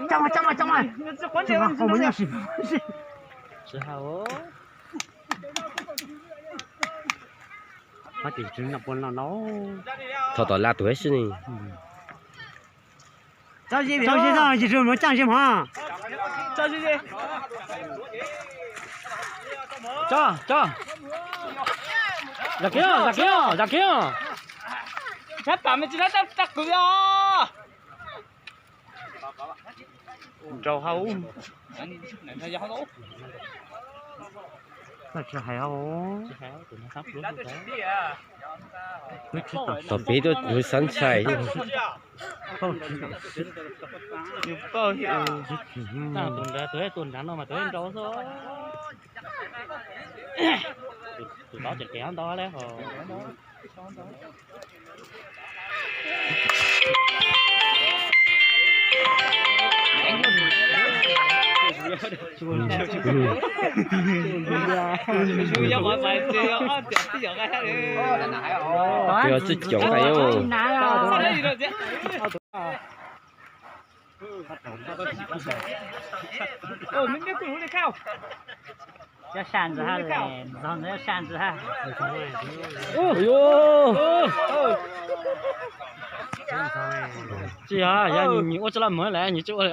Coj mas, coj mas, coj mas. Tsis hais. Thaum tom laj tuag xwb ne. Tso zis tso, ces mus caij zis mog. Tso, tso. Zam kev, zam kev, zam kev. Sab tam me tsis lab tab tab kwv os. Nraus hau. Tsis hais hau. Tom peb tuaj kuv xav ntshai. Tus nrad, tus nrad no mas tus nraus xwb. Tus tod tseem kev ntau le ho. Twb tsis coob tas yom. Cov saj ntxwv hab, ntxog ntxwv saj ntxwv hab. Tsis yog, yog nws ua tsis los mov lawm nws tsis ua li.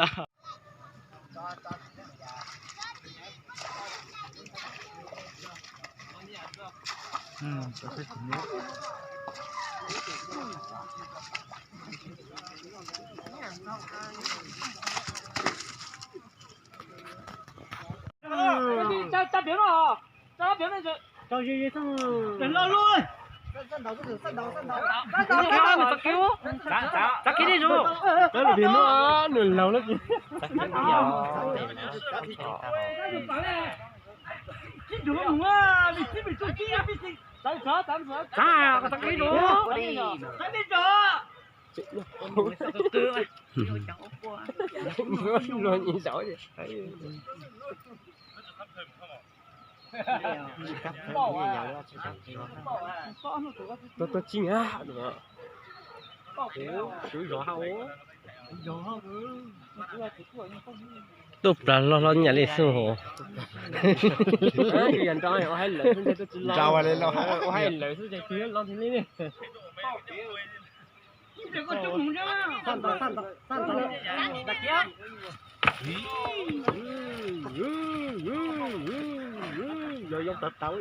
Nws laus lawm. Luag ib zaug. Tuaj, tuaj txij na. Tuaj plas hlo hlo nyam li xwb hos. Nra li los hais lawm xwb ces twb los li. Yog yoo tawv tawv.